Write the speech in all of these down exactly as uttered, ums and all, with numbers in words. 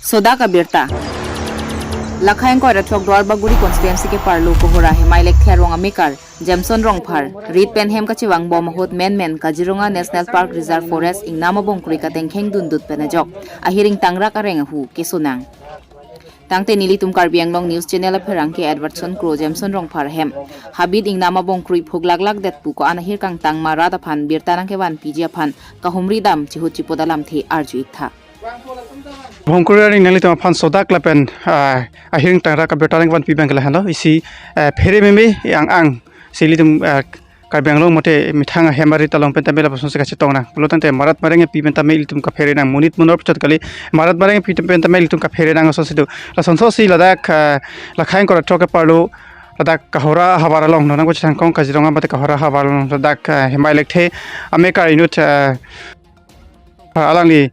Sodak abirta. Lakhai ingkoi ra throk Duarbagori constituency keparlo Kohora Hemai Lekthe arong amekar Jameson Rongphar rit pen hem kachevangbom ahut menmen Kaziranga National Park Reserve Forest ingnam abongkrui katengkheng dundut pen ajok ahir ingtangrak areng ahu kesonang. Tangte nelitum Karbi Anglong News Channel apherangke Edwardson Kro Jameson Rongphar ahem habit ingnam abongkrui phuk laklak det pu ko-an ahir kangtang ma rat aphan birta nangkevanpiji aphan kahumri dam chihut chipot alamthe arju-ik tha. Bongkrui arni nanglitum aphan sodak lapen, ah, ahir ingtangrak abirta nangvanpi abang ke lahenlo, isi, ah, phere meme ang ang si ilitum, ah, Karbi Anglong mate methang ahem arit along pen tame lapuson si kachetong nang. Pulo tangte marat mareng pi pen tame ilitum kaphere nang. Monit monor puchot kali, marat mareng pi pen tame ilitum kaphere nang ason si do. Lasonso si ladak, ah, Lakhai ingkoi ra throk keparlo ladak Kohora havar along, non nangkachethangkong Kaziranga mate Kohora havar along ladak, ah, Hemai Lekthe amekar inut, ah, alangli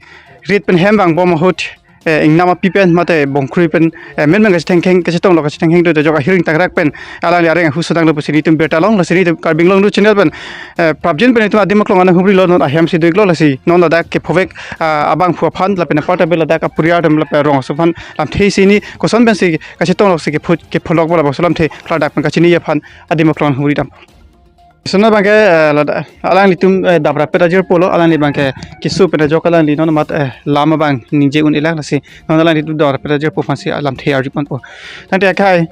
rit pen hem vangbom ahut, eh, ingnam api pen mate bongkrui pen, eh, menmen kachethengkheng, kachetonglo kachethengkheng do ajok ahir ingtangrak pen alangli areng ahu sodanglo pusi nelitum birta long, lasi nelitum Karbi Anglong News Channel pen, eh, prapjin pen itum adim aklong anang humrilo, non ahem si do-iklo, lasi non ladak kephovek, ah, abangphu aphan lapen apar tame ladak apuriar atum lapen rong aso aphan lamthe isi ni koson pensi kachetonglo si kepho, kepholok bala bangso lamthe klardak pen kachini aphan adim aklong humri dam. Lason abang ke, eh, lada, alanglitum, eh, daprapet ajir pulo, alangli abang ke keso pen ajok alangli non mat, eh, lam abang ningje un-elang, lasi non alanglitum daprapet ajir pu aphansi lamthe arjuponpo. Tangte akhai,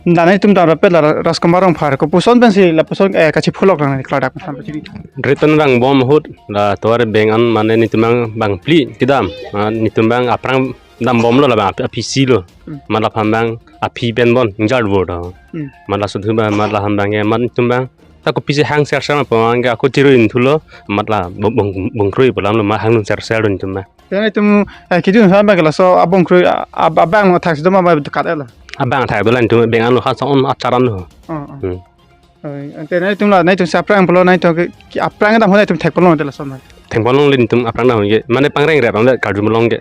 nanglitum daprapet la Ra-, Rajkumar Rongphar kopuson pensi lapuson, eh, kachepholok nang klardak pen pachini. Rit pen vangbom ahut la tovar beng an mane nelitum abang bang phli kedam, ah, nelitum abang aphrang dambomlo, labang api, api si lo. Hmm. Mat laphan abang api pen bon ingjar bor do. Hmm. Mat laso thu abang, mat laphan abang ke mat nelitum abang ta kopisi hang ser ser ma pu abang ke ako chirui thulo, mat la bong, bong, bongkrui pu alamlo, mat hang ser ser do nelitum abang. Tena itum, eh, kidun ha abang ke laso abongkrui, ah, ab-, abang athak si do ma ba kat-etlo. Abang athak do la nelitum beng an lo, ha song on acharan lo. Oh, oh. Hmm. Oi, ante nanglitum la, nanglitum si aphrang pulo, nanglitum ke, ke aphrang dam ho nanglitum thekponlong te lason ma. Thekponlongle nelitum aphrang dam ho ke, mane pangrengrep abang le karju malong ke.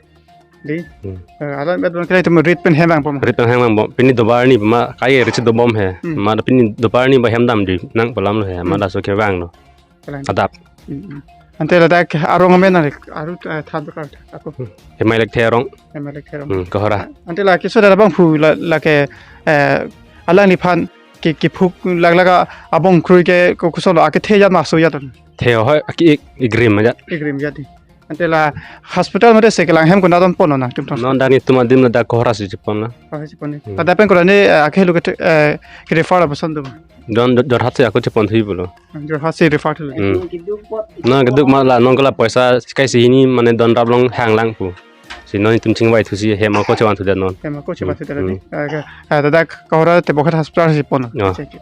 Di? Hmm. Eh, alam et bang kre itum rit pen hem vangbom. Rit pen hem vangbom. Pini dobar ni ma kai rit si dobom he. Hmm. Ma pini dobar ni ba hem damji nang pu alamlo he. Ma, hmm, laso kevanglo. Kalang. Adap. Hmm, hmm. Ante ladak arong amen ari, aru, eh, than bekar ako. Hmm. Hemai Lekthe arong. Hemai Lekthe arong. Hmm, Kohora. Ante la keso dara abangphu la, lake, eh, alangliphan ke, kephuk laklak abongkrui ke ko, kosonlo, akethe ajat ma aso ajat? The ho, aki ik, igrim ajat. Igrim ajat di. Ante la hospital mate se kelang hem konat an ponlo nangtum tong? Non dak nelitum adim ladak Kohora si cheponlo. Kohora si ponlo. Hmm. Ladak pen Kohora ni, eh, akehelo ke, eh, ke refer lapuson do? Don Jor-, Jorhat si ako cheponthu pulo. Jorhat si refer thulo. Hmm. Non keduk mat la, non ke la poisa kaisi hini mane don raplong hanglang pu. Si non itum chingvai thusi hem ako chevan thudet non. Hem ako chevan thudet. Hmm. Ni. Eh, ke, eh, ladak Kohora Tebokhet hospital si ponlo. Oh. Check.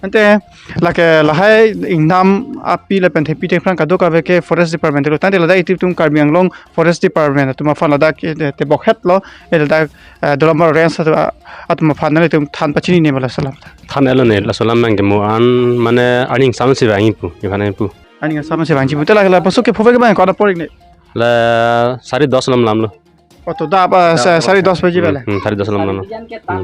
Ante lake lahai ingnam api lapen thepi thephrang kadokave ke Forest Department lo. Tangte ladak itum Karbi Anglong Forest Department atum aphan ladak, eh, Tebokhet lo, eh, ladak, eh, Dolamara Range atum, ah, atum aphan nanglitum than pachinine ma laso alam? Than-etlo ne, laso alam abang ke mo an mane arni ingsam si vangji pu, iphan pu. Arni ingsam si vangji pu. Te la, lapuson kephovek abang ko-an apor ik ne? La sari dos alam alamlo. Oh, todap, ah, sa-, sari dos baji bale. Hmm, sari dos alam alamlo. Hmm.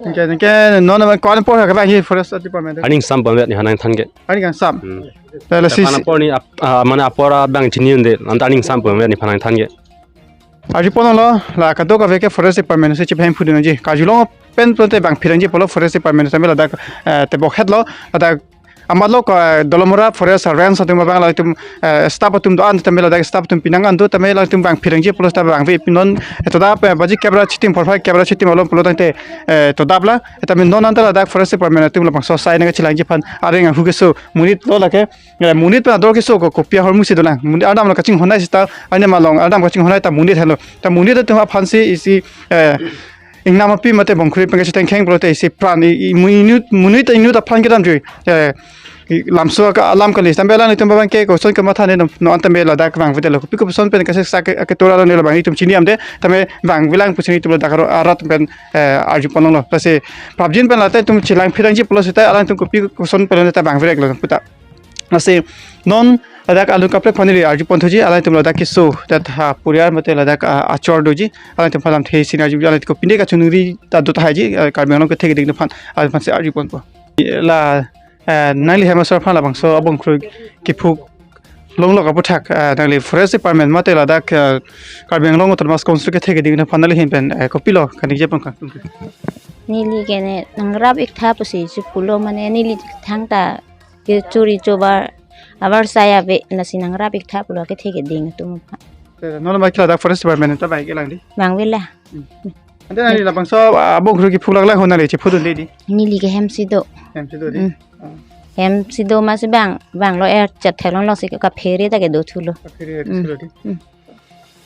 Anke, anke, non abang ko-an apor kevangji Forest Department? Arni ingsam ponvet ni hanang than ke. Arni ingsam. Hmm. Te lasi apor ni ap-, ah, mane apor abang chini un-e, anta arni ingsam ponvet ni phanang than ke. Arjuponlo, la kadokave ke Forest Department si chephem phudun nangji. Karjulong pen pulote vangphi nangji pulo Forest Department tame ladak, eh, Tebokhet lo, ladak amat lo ko, eh, Dolamara Forest Range atum abang la itum, eh, staff atum do-an tame ladak staff atum pinang an do tame la itum vangphi nangji pulo staff vangve pinon, eh, todap, eh, baji kep ra chitim porphai kep ra chitim along pulo tangte, eh, todap la, eh, tame non anta ladak Forest Department atum labangso asai nangkachelangji aphan areng ahu keso monit lo lake, eh, monit pen ador keso ko kopi ahormu si dolang. Monit adam lo kachinghon-ai seta, ane malong adam kachinghon-ai ta monit helo. Ta monit atum aphan si isi, eh, ingnam api mate bongkrui pen kachetengkheng pulote isi pran, i, i, mu-, inut, monit inut aphan kedam jui. Eh, i, lamso aka alam kali. Tame alanglitum abang ke koson kematha ne non, non tame ladak vangvedetlo. Kopi koson pen kase sa ke, aketora lo ne labang itum chini amde. Tame vangvelang pusi nelitum ladak aro arat pen, eh, arjuponlonglo. Lasi prapjin pen lata itum chelang phi nangji pulo seta alangtum kopi koson pen ta vangvedetlo puta. Lasi non ladak alun kaprek aphan neli arjuponthuji, alangtum ladak keso, dak ha puriar mate ladak, ah, achor doji, alangtum aphan lamthe isi arju, alangtum kopine kachoningri ta do tahai ji, ah, Karbi Anglong kethe keding aphan, alangtum aphan si arjuponpo. La, eh, nangli hem asor aphan labangso abongkrui kephuk Longlok aphuthak, eh, nangli Forest Department mate ladak, eh, Karbi Anglong Autonomous Council kethe keding aphan nangli ahin pen, eh, kopilo kaningje pon kang? Neli ke ne nangrap iktha pusi si pulo, mane neli thangta ke chori chobar abar saya be lasi nangrap iktha pulo kethe keding atum aphan. Eh, non ma kila dak Forest Department ta bai kelang di? Bang vela. Hmm. Ante nangli labangso, ah, bongkru kephu lak lak ho nangli chephu dunde di? Neli ke hem si do. Hem si do di? Hmm. Ah. Hem si do masi bang, bang lo er chet thelong lo si kaphere ta kedo thulo. Kaphere Hmm. thulo di? Hmm.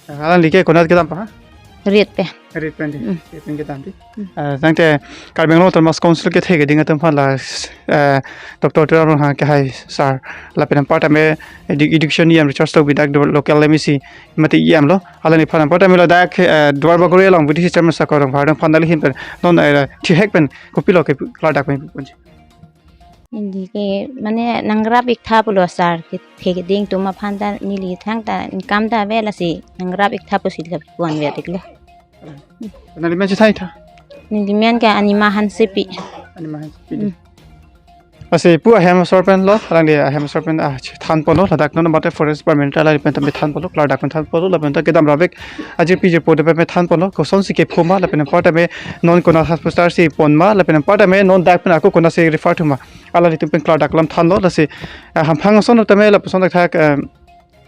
Ah, alangli ke konat kedam pa ha? Rit pe. Rit pen di. Hmm. Rit pen kedam di. Hmm. Ah, tangte Karbi Anglong Autonomous Council kethe keding atum aphan la, eh, Doctor Tuliram Ronghang kehai sir lapen anparta me edu-, education E M Richard Tokbi dak do local M A C mate E M lo. Alangliphan anparta me ladak, eh, Duarbagori along V D C chairman Sakor Rongphar atum aphan nangli ahin pen non, eh, thihek pen kopilo ke klardak pen ponji? Neli ke mane nangrap iktha pulo sir kethe keding atum aphan ta neli thangta income ta ave lasi nangrap iktha pusi la pon ave tiklo. Nangli men chethai tha? Neli men ke Anima Hansepi. Anima Hansepi. Hmm. Lasi pu ahem asor pen lo, alangli ahem asor pen, ah, than ponlo, ladak non mate Forest Department ta alangli pen tame than ponlo, klardak pen than ponlo, lapen ta kedam ravek ajirpi jirpo atum pen than ponlo, kosonsi kepho ma, lapen anparta me non konat hospital si pon ma, lapen anparta me non dak pen ako konatsi refer thu ma. Alanglitum pen klardak alam thanlo, lasi, ah, hamphang ason tame lapuson thakthak, eh,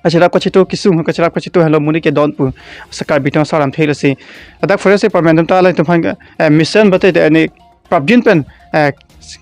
kachirap kachitu kesung, kachirap kachitu henlo monit kedon pu, sa Karbi atum asaram thelo si. Ladak Forest Department atum ta alangtum aphan, eh, mission bate de ne prapjin pen, eh,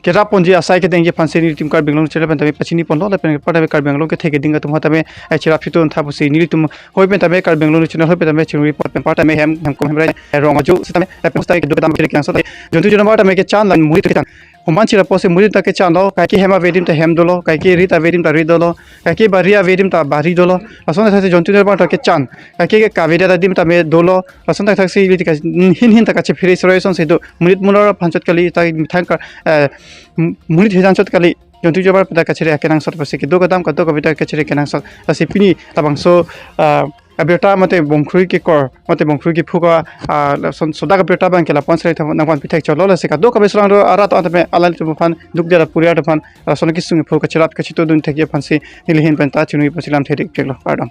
kerap ponji asai kedengji aphan si nelitum Karbi Anglong channel pen tame pachini ponlo, lapen anparta me Karbi Anglong kethe keding atum aphan tame, eh, chirap chitu tha pusi nelitum hoi pen tame Karbi Anglong channel hoi pen tame chingri pot pen anparta me hem, hem kom hem rai, eh, rong ajo sitame, eh, posta kedo kedam kiri kenangsot, jontu jonamar tame kechan, lan monit kechan. Homan chirap pusi monit ta kechanlo, kaike hem ave adim ta hem dolo, kaike rit ave adim ta rit dolo, kaike bari ave adim ta bari dolo. Lason thaksi jontu jonamar ta kechan, kaike ke kave adim tame dolo. Lason thaksi ili tika hin hin ta kachephere sroison si do. Monit mulor aphan chot kali ta methang ka, eh, monit hijan chot kali. Jontu jonamar pen ta kachere kenangsot pusi kedo kedam kado kave ta kachere kenangsot. Lasi pini labangso, ah, abirta mate bongkrui kekor, mate bongkrui kephu ka, ah, lason sodak abirta abang ke lapu-an srei nangphan pithek cholo, lasi kadokave solang ro arat anta me alanglitum aphan duk dera puriar aphan, ah, lason kesung kephu kachirap kachitu dun thekji aphan si neli ahin pen ta chingri pusi lam thedik theklo, kardom.